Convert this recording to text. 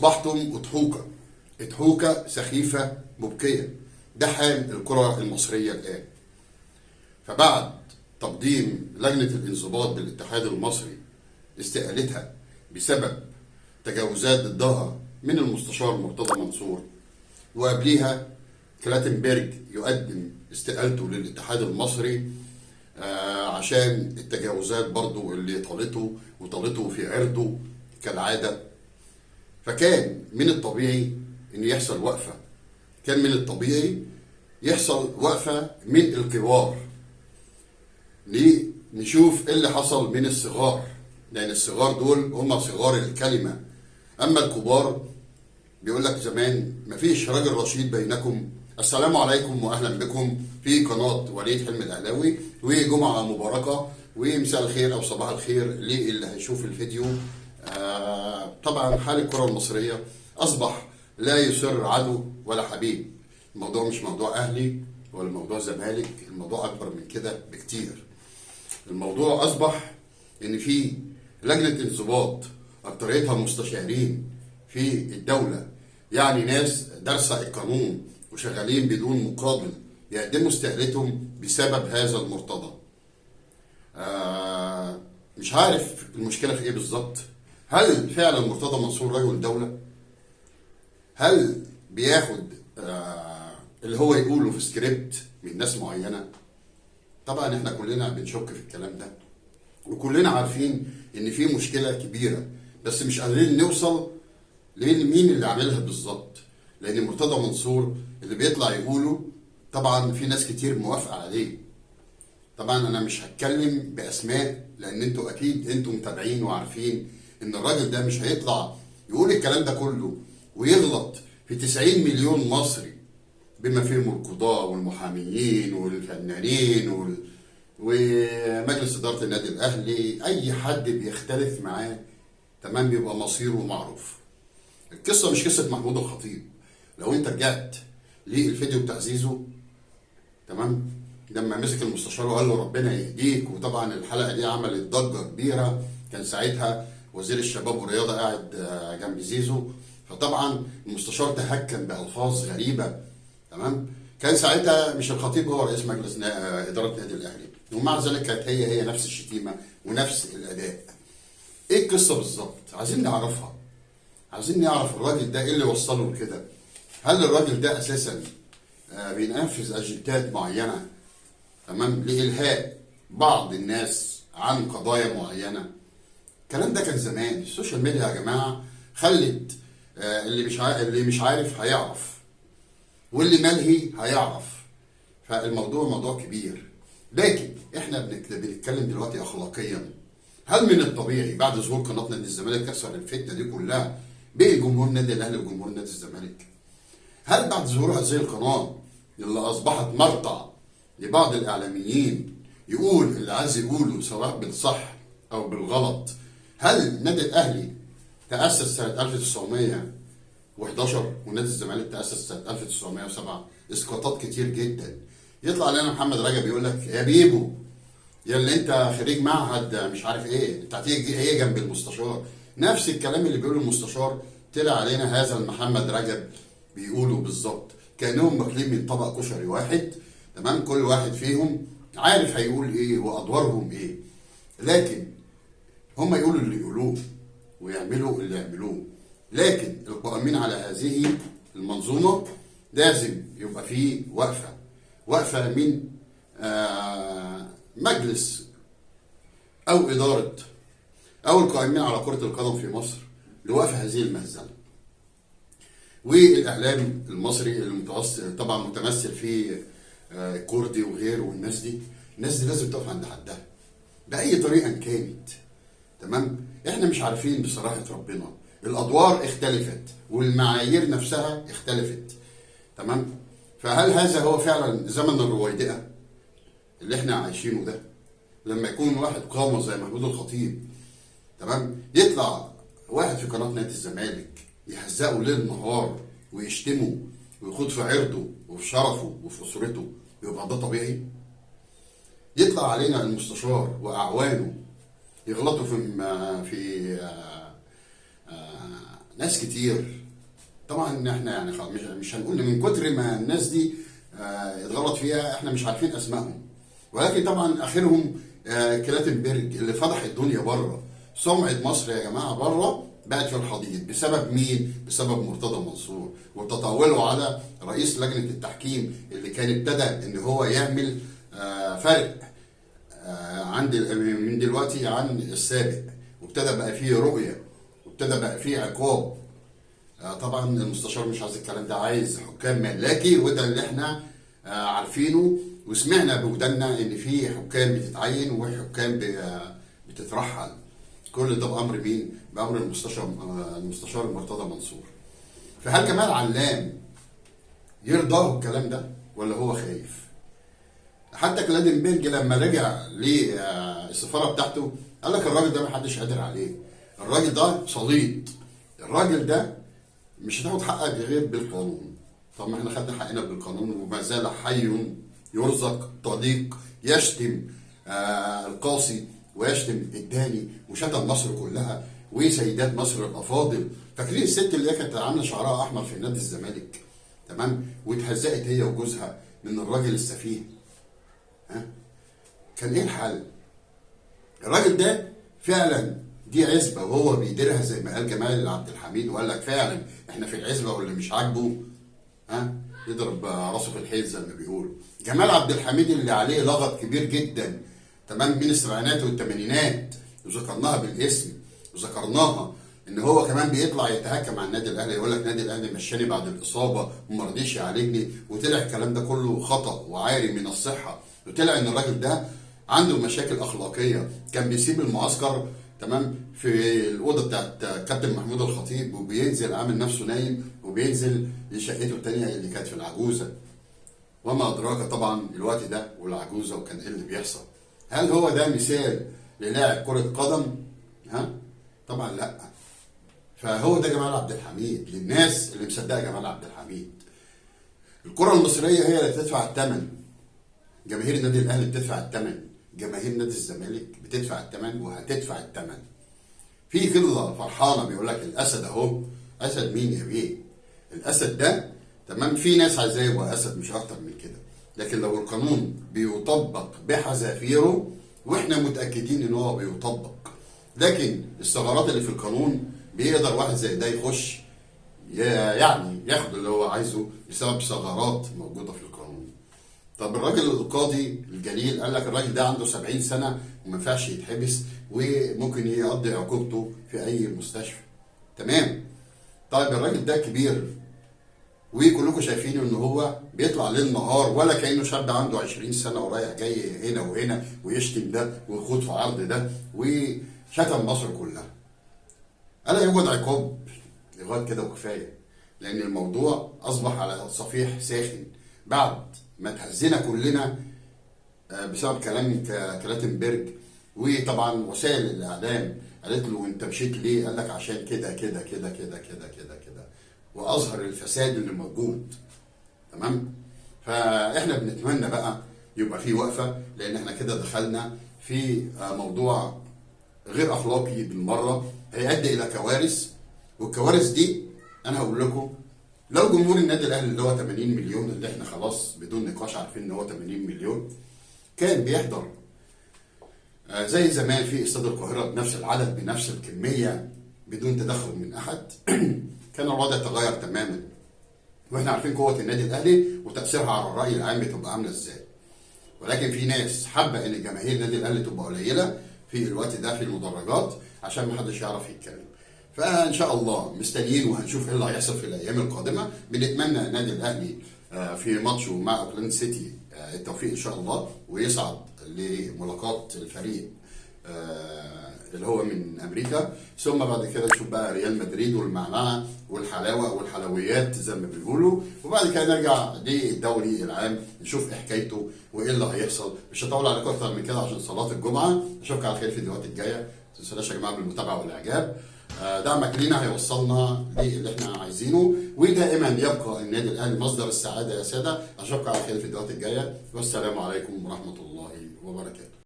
اصبحتم اضحوكه، اضحوكه سخيفة مبكيه. ده حال الكره المصرية الان. فبعد تقديم لجنة الانضباط بالاتحاد المصري استقالتها بسبب تجاوزات ضدها من المستشار مرتضى منصور، وقبليها كلاتنبرج يقدم استقالته للاتحاد المصري عشان التجاوزات برضو اللي طالته وطالته في عرضه كالعادة. فكان من الطبيعي ان يحصل وقفة، كان من الطبيعي يحصل وقفة من الكبار لنشوف ايه اللي حصل من الصغار، لان الصغار دول هم صغار الكلمة، اما الكبار بيقول لك زمان مفيش راجل رشيد بينكم. السلام عليكم واهلا بكم في قناة وليد حلمي الاهلاوي، وجمعه مباركة ومساء الخير او صباح الخير للي هيشوف الفيديو. طبعا حال الكره المصرية اصبح لا يسر عدو ولا حبيب. الموضوع مش موضوع اهلي ولا موضوع زمالك، الموضوع اكبر من كده بكتير. الموضوع اصبح ان في لجنة انضباط اكتريتها مستشارين في الدولة، يعني ناس دارسه القانون وشغالين بدون مقابل، يقدموا استقالتهم بسبب هذا المرتضى. مش عارف المشكلة في ايه بالظبط. هل فعلا مرتضى منصور رجل دولة؟ هل بياخد اللي هو يقوله في سكريبت من ناس معينة؟ طبعا احنا كلنا بنشك في الكلام ده، وكلنا عارفين ان في مشكلة كبيرة، بس مش قادرين نوصل لمين اللي عاملها بالظبط. لان مرتضى منصور اللي بيطلع يقوله طبعا في ناس كتير موافقة عليه. طبعا انا مش هتكلم باسماء لان انتوا اكيد انتوا متابعين وعارفين ان الراجل ده مش هيطلع يقول الكلام ده كله ويغلط في 90 مليون مصري بما فيهم القضاة والمحاميين والفنانين ومجلس إدارة النادي الأهلي. أي حد بيختلف معاه تمام بيبقى مصيره معروف. القصة مش قصة محمود الخطيب. لو أنت رجعت للفيديو بتاع زيزو تمام لما مسك المستشار وقال له ربنا يهديك، وطبعا الحلقة دي عملت ضجة كبيرة، كان ساعتها وزير الشباب والرياضة قاعد جنب زيزو، فطبعا المستشار تهكم بألفاظ غريبة تمام. كان ساعتها مش الخطيب هو رئيس مجلس إدارة النادي الأهلي، ومع ذلك كانت هي نفس الشتيمة ونفس الأداء. إيه القصة بالظبط؟ عايزين نعرفها، عايزين نعرف الراجل ده إيه اللي وصله لكده. هل الراجل ده أساسا بينفذ أجندات معينة تمام لإلهاء بعض الناس عن قضايا معينة؟ الكلام ده كان زمان. ال social media يا جماعة خلت اللي مش عارف هيعرف، واللي ملهي هيعرف. فالموضوع موضوع كبير، لكن احنا بنتكلم دلوقتي اخلاقيا. هل من الطبيعي بعد ظهور قناة نادي الزمالك تحصل الفتنة دي كلها بين جمهور النادي الاهلي وجمهور نادي الزمالك؟ هل بعد ظهور هذه القناة اللي اصبحت مرتع لبعض الاعلاميين يقول اللي عايز يقوله سواء بالصح او بالغلط، هل النادي الاهلي تاسس سنة 1911 ونادي الزمالك تأسس سنة 1907؟ اسقاطات كتير جدا. يطلع لنا محمد رجب يقول لك يا بيبو يا اللي انت خريج معهد مش عارف ايه، انت هتيجي ايه جنب المستشار؟ نفس الكلام اللي بيقوله المستشار طلع علينا هذا المحمد رجب بيقوله بالظبط، كانهم واكلين من طبق كشري واحد تمام، كل واحد فيهم عارف هيقول ايه وادوارهم ايه، لكن هم يقولوا اللي يقولوه ويعملوا اللي يعملوه. لكن القائمين على هذه المنظومة لازم يبقى فيه وقفة، وقفة من مجلس أو إدارة أو القائمين على كرة القدم في مصر لوقف هذه المهزلة. والإعلام المصري المتوسط طبعا متمثل في كوردي وغيره والناس دي، الناس دي لازم تقف عند حدها بأي طريقة كانت تمام. احنا مش عارفين بصراحة ربنا، الادوار اختلفت والمعايير نفسها اختلفت تمام. فهل هذا هو فعلا زمن الرويدئه اللي احنا عايشينه ده؟ لما يكون واحد قامه زي محمود الخطيب تمام يطلع واحد في قناة نادي الزمالك يهزقه ليل نهار ويشتمه ويخوض في عرضه وفي شرفه وفي اسرته، يبقى ده طبيعي؟ يطلع علينا المستشار واعوانه يغلطوا في ناس كتير طبعا احنا يعني مش هنقول من كتر ما الناس دي اتغلط فيها احنا مش عارفين اسمائهم، ولكن طبعا اخرهم كلاتنبرج اللي فضح الدنيا بره. سمعة مصر يا جماعة بره بقت في الحضيض بسبب مين؟ بسبب مرتضى منصور وتطاوله على رئيس لجنة التحكيم اللي كان ابتدى ان هو يعمل فرق عند من دلوقتي عن السابق، وابتدى بقى فيه رؤية وابتدى بقى فيه عقاب. طبعا المستشار مش عايز الكلام ده، عايز حكام ملاكي، وده اللي احنا عارفينه وسمعنا بودنا ان في حكام بتتعين وحكام بتترحل. كل ده بامر مين؟ بامر المستشار مرتضى منصور. فهل جمال علام يرضاه الكلام ده ولا هو خايف؟ حتى كلادنبرج لما رجع للسفاره بتاعته قال لك الراجل ده محدش قادر عليه، الراجل ده صليط، الراجل ده مش هتاخد حقك غير بالقانون. طب ما احنا خدنا حقنا بالقانون وما زال حي يرزق طليق يشتم القاصي ويشتم الداني وشتم مصر كلها وسيدات مصر الافاضل. فاكرين الست اللي هي كانت عامله شعرها احمر في نادي الزمالك، تمام، واتهزقت هي وجوزها من الراجل السفيه، ها؟ كان ايه الحل؟ الراجل ده فعلا دي عزبه وهو بيديرها زي ما قال جمال عبد الحميد، وقال لك فعلا احنا في العزبة واللي مش عاجبه ها يضرب راسه في الحيط زي ما بيقولوا. جمال عبد الحميد اللي عليه لغط كبير جدا، تمام، من السبعينات والثمانينات، وذكرناها بالاسم وذكرناها ان هو كمان بيطلع يتهكم على النادي الاهلي، يقول لك النادي الاهلي مشاني بعد الاصابة وما رضيش يعالجني، وطلع الكلام ده كله خطا وعاري من الصحة، وطلع ان الراجل ده عنده مشاكل اخلاقية، كان بيسيب المعسكر، تمام، في الاوضة بتاعت كابتن محمود الخطيب وبينزل عامل نفسه نايم وبينزل لشقته الثانية اللي كانت في العجوزة. وما ادراك طبعا الوقت ده والعجوزه وكان ايه اللي بيحصل. هل هو ده مثال للاعب كره قدم؟ ها؟ طبعا لا. فهو ده جمال عبد الحميد للناس اللي مصدقه جمال عبد الحميد. الكره المصرية هي اللي بتدفع الثمن. جماهير النادي الاهلي بتدفع الثمن، جماهير نادي الزمالك بتدفع الثمن وهتدفع الثمن. في قلة فرحانة بيقول لك الاسد اهو، اسد مين يا بيه؟ الاسد ده، تمام، في ناس عايزاه يبقى اسد مش اكتر من كده، لكن لو القانون بيطبق بحذافيره واحنا متاكدين ان هو بيطبق، لكن الثغرات اللي في القانون بيقدر واحد زي ده يخش يعني ياخد اللي هو عايزه بسبب ثغرات موجودة في القانون. طب الراجل القاضي الجليل قال لك الراجل ده عنده 70 سنة وما ينفعش يتحبس وممكن يقضي عقوبته في اي مستشفى، تمام. طيب الراجل ده كبير وكلكم شايفينه ان هو بيطلع ليل نهار ولا كانه شاب عنده 20 سنة ورايح جاي هنا وهنا ويشتم ده ويخوض في عرض ده وشتم مصر كلها. الا يوجد عقاب لغاية كده وكفاية، لان الموضوع اصبح على صفيح ساخن بعد ما تهزينا كلنا بسبب كلام كلاتنبرج. وطبعا وسائل الاعلام قالت له انت مشيت ليه؟ قال لك عشان كده كده كده كده كده كده كده، واظهر الفساد اللي موجود، تمام. فاحنا بنتمنى بقى يبقى في وقفه، لان احنا كده دخلنا في موضوع غير اخلاقي بالمرة هيؤدي الى كوارث، والكوارث دي انا هقول لكم لو جمهور النادي الاهلي اللي هو 80 مليون اللي احنا خلاص بدون نقاش عارفين ان هو 80 مليون كان بيحضر زي زمان في استاد القاهرة بنفس العدد بنفس الكمية بدون تدخل من احد، كان الوضع تغير تماما. واحنا عارفين قوة النادي الاهلي وتاثيرها على الراي العام بتبقى عامله ازاي. ولكن في ناس حابة ان جماهير النادي الاهلي تبقى قليله في الوقت ده في المدرجات عشان ما حدش يعرف يتكلم. فان شاء الله مستنيين وهنشوف ايه اللي هيحصل في الايام القادمة. بنتمنى النادي الاهلي في ماتشه مع اوكلاند سيتي التوفيق ان شاء الله، ويصعد لملاقات الفريق اللي هو من امريكا، ثم بعد كده نشوف بقى ريال مدريد والمعنعه والحلاوه والحلويات زي ما بيقولوا، وبعد كده نرجع للدوري العام نشوف ايه حكايته وايه اللي هيحصل. مش هطول عليكم اكتر من كده عشان صلاة الجمعة. اشوفكم على خير في الفيديوهات الجاية. ما تنسوناش يا جماعة بالمتابعة والاعجاب، دعمك لينا هيوصلنا للي احنا عايزينه، ودائما يبقى النادي الاهلي مصدر السعادة يا ساده. اشوفكم على خير في الفيديوهات الجاية، والسلام عليكم ورحمة الله وبركاته.